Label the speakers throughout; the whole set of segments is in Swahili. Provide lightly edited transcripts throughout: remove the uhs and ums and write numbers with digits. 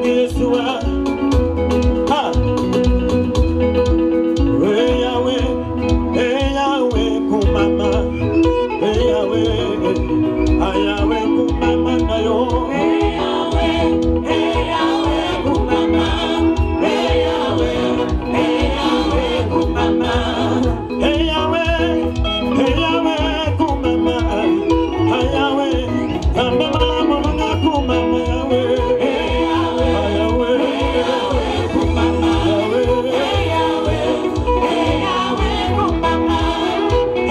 Speaker 1: Yesu. Ha. Hey Yahweh, hey Yahweh kumama. Hey Yahweh, hey Yahweh kumama na yo.
Speaker 2: Hey Yahweh, hey Yahweh kumama. Hey Yahweh, hey Yahweh kumama.
Speaker 1: Hey Yahweh, hey Yahweh kumama. Hey Yahweh, kamba malamu nga kumama Yahweh.
Speaker 2: Hey Yahweh,
Speaker 1: Yahweh,
Speaker 2: hey Yahweh kumama. Hey Yahweh, hey Yahweh kumama.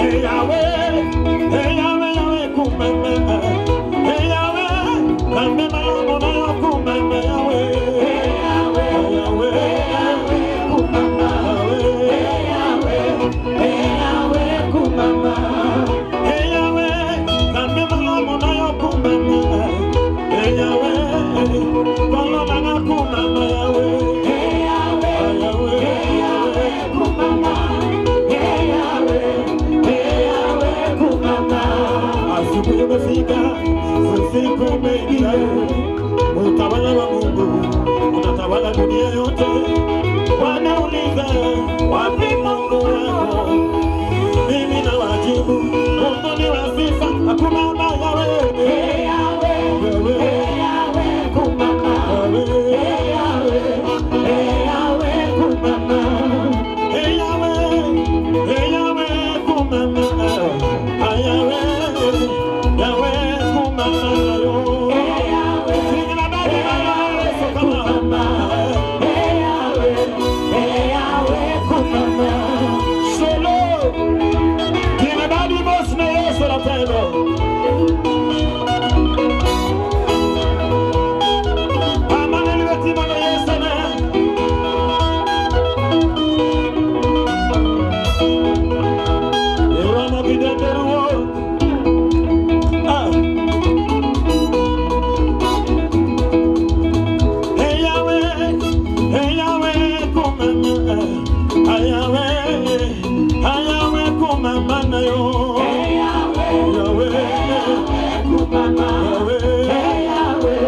Speaker 1: Hey Yahweh, hey Yahweh, Yahweh kumama. Hey Yahweh, kamba malamu na yo kumama Yahweh.
Speaker 2: Hey Yahweh,
Speaker 1: Yahweh,
Speaker 2: hey Yahweh kumama. Hey Yahweh, hey Yahweh kumama.
Speaker 1: Hey Yahweh, kamba malamu na yo kumama. Hey Yahweh, kolo na kumama Yahweh.
Speaker 2: Hey Yahweh, hey Yahweh kumama. Hey Yahweh, hey Yahweh kumama.
Speaker 1: Asubuhi umefika, usiku umeingia. Utawala wa Mungu unatawala dunia yote. Wanauliza wapi Mungu wako? Mimi nawajibu, Mungu ni wa sifa, hakuna kama wewe.
Speaker 2: Hey Yahweh, hey Yahweh kumama. Hey Yahweh, hey Yahweh kumama.
Speaker 1: Hey Yahweh, hey Yahweh kumama. Hey Yahweh, Yahweh kumama yo.
Speaker 2: Hey Yahweh, hey Yahweh kumama. Hey Yahweh, hey Yahweh kumama.
Speaker 1: Solo, kina badi boss na Yesu la tendo. Amane liwetima na Yesu na. Erama kidenderuo. Ah. Hey Yahweh, hey Yahweh kumama. Hey Yahweh, hey Yahweh kumama na yo.
Speaker 2: Hey Yahweh,
Speaker 1: Yahweh,
Speaker 2: hey Yahweh kumama.
Speaker 1: Yahweh.
Speaker 2: Hey Yahweh,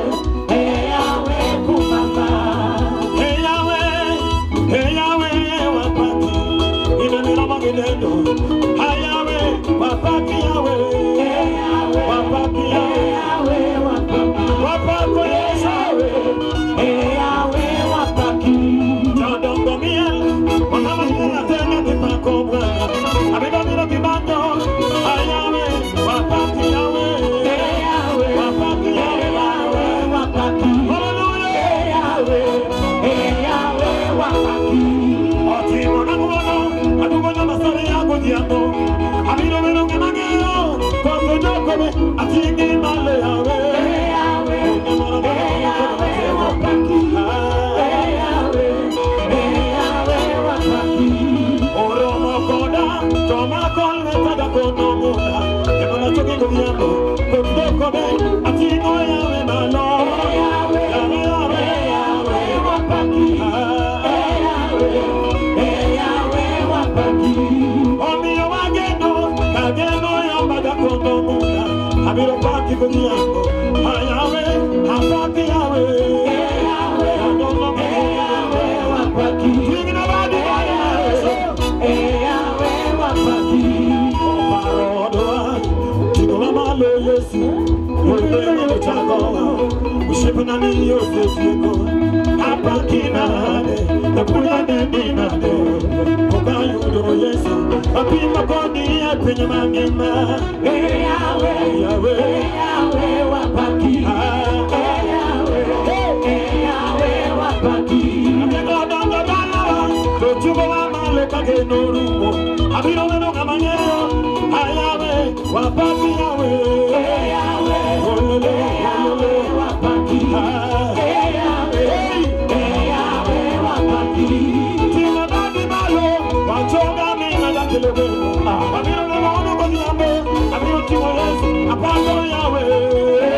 Speaker 2: hey Yahweh kumama.
Speaker 1: Hey Yahweh, hey Yahweh wapati. Inanira magidendo. Hey Yahweh, wapati Yahweh.
Speaker 2: Hey Yahweh,
Speaker 1: Wapati
Speaker 2: hey
Speaker 1: Yahweh.
Speaker 2: Yahweh wapaki.
Speaker 1: Wapako Yesu.
Speaker 2: Hey Yahweh wapaki.
Speaker 1: Jodongomia, wanamanya tena kipako Bwana. Abeba kibando. Hey Yahweh, wapati Yahweh.
Speaker 2: Hey Yahweh,
Speaker 1: Wapati
Speaker 2: hey
Speaker 1: Yahweh.
Speaker 2: Yahweh wapaki.
Speaker 1: Hallelujah.
Speaker 2: Hey Yahweh, hey Yahweh wapaki.
Speaker 1: Otimo nanguono, adugono masore yago diambo. Abiro meno ngamangeo, koso jokobe, atingi male Yahweh.
Speaker 2: Hey Yahweh, hey Yahweh wapaki. Hey Yahweh, hey Yahweh wapaki.
Speaker 1: Oromo koda, toma kolme tada kono muda. Emona choki godhiambo, kodokobe, atingo Yahweh malo.
Speaker 2: Hey Yahweh,
Speaker 1: Yahweh, Yahweh.
Speaker 2: hey Yahweh wapaki. Hey Yahweh, hey Yahweh wapaki.
Speaker 1: Omiyo wageno, kageno yambaga kono muda. Abiro paki godhiambo, Yahweh, hapaki Yahweh.
Speaker 2: Hey Yahweh, hey Yahweh wapaki. Hey Yahweh, hey Yahweh wapaki. Hey Yahweh, hey Yahweh wapaki. Hey Yahweh, hey Yahweh wapaki. Hey Yahweh, hey Yahweh wapaki. Hey Yahweh, hey Yahweh wapaki.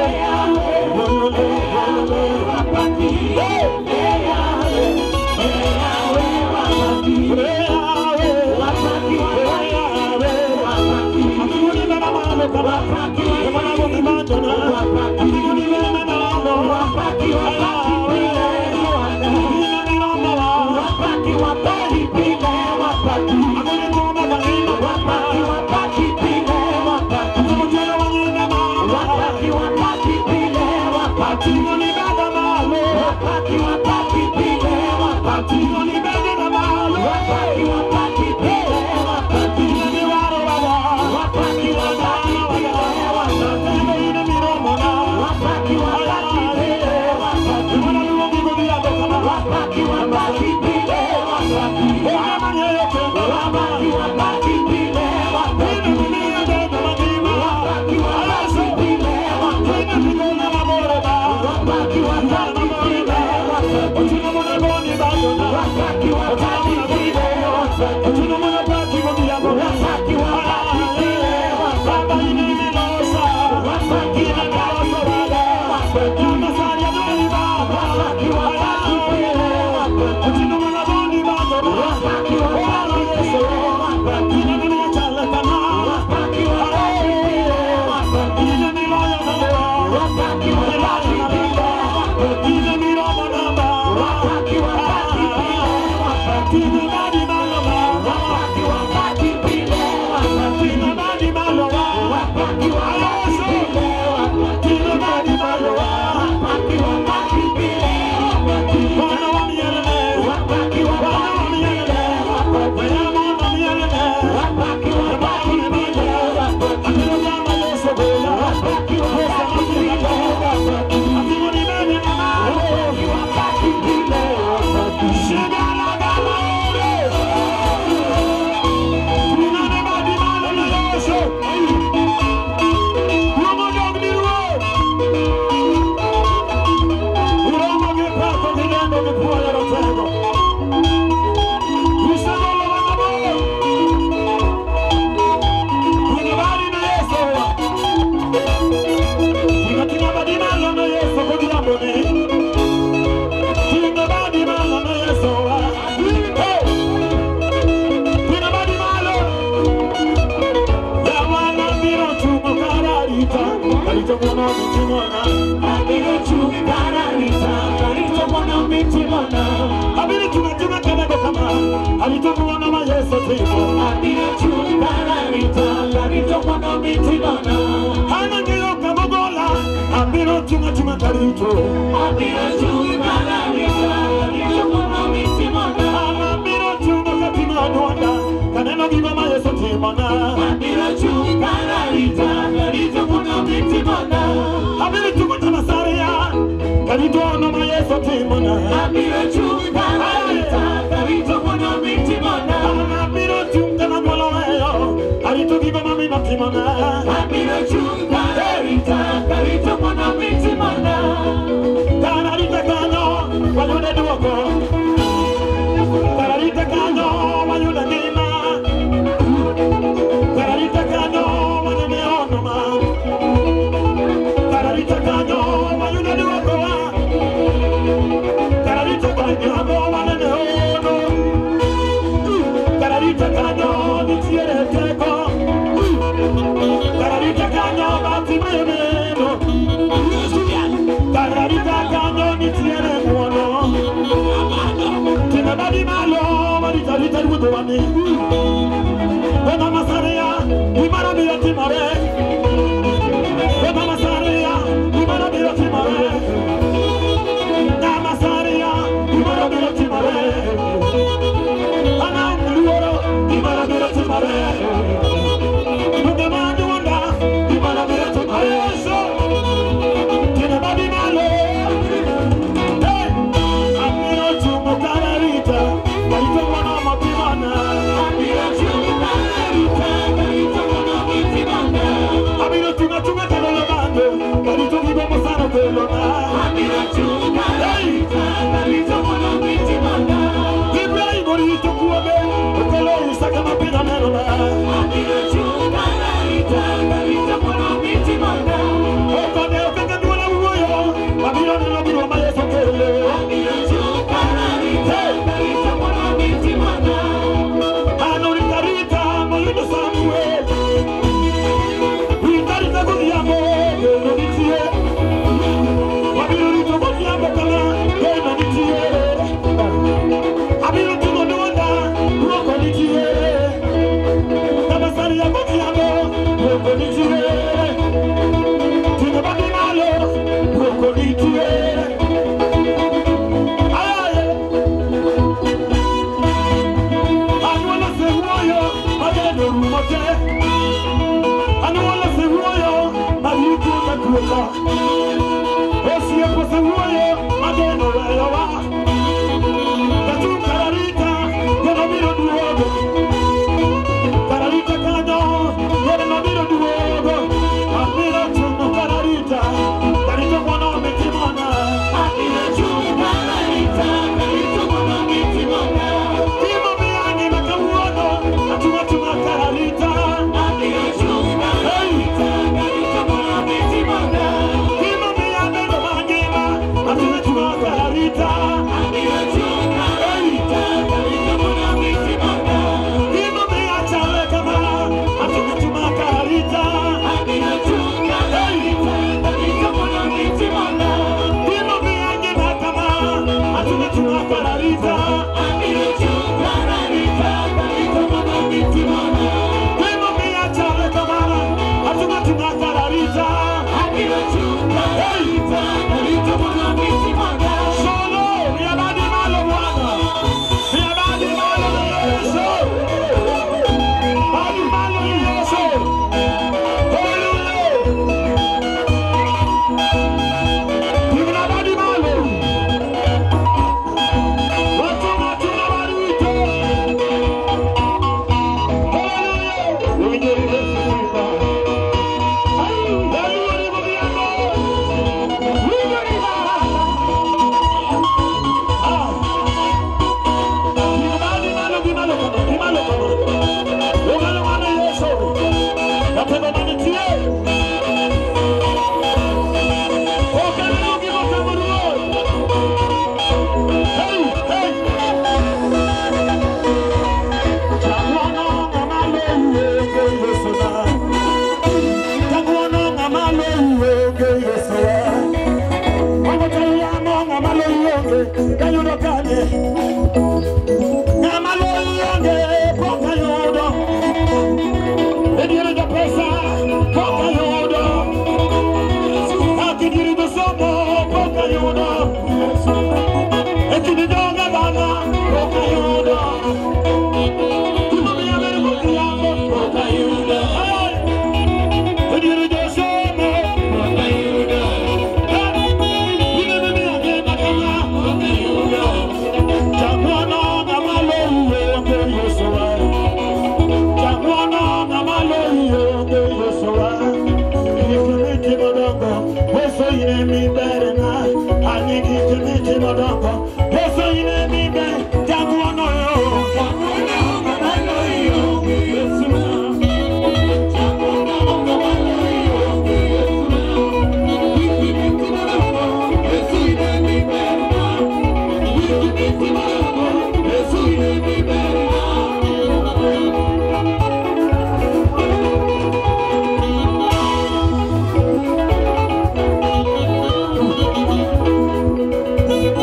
Speaker 1: Hey!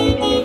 Speaker 1: Thank you.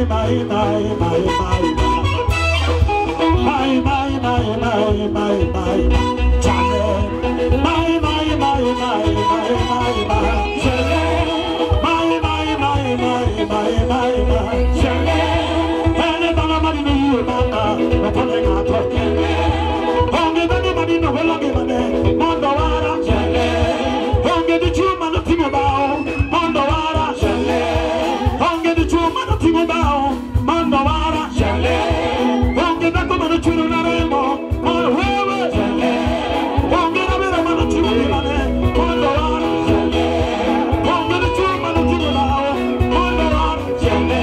Speaker 1: mai mai mai mai mai mai mai mai mai mai chale mai mai mai mai mai mai mai chale mai mai mai mai mai mai mai chale hele bana mali no mama mapole ngato onge bana mali no welonge mane mondo wara chale onge di chuma no timo bao mondo wara chale onge di chuma no timo bao mondo wara chale onge da come no churu na remo mondo wewe chale onge na vera mano timo mane mondo wara chale onge di chuma no timo bao mondo wara chale.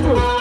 Speaker 2: tu.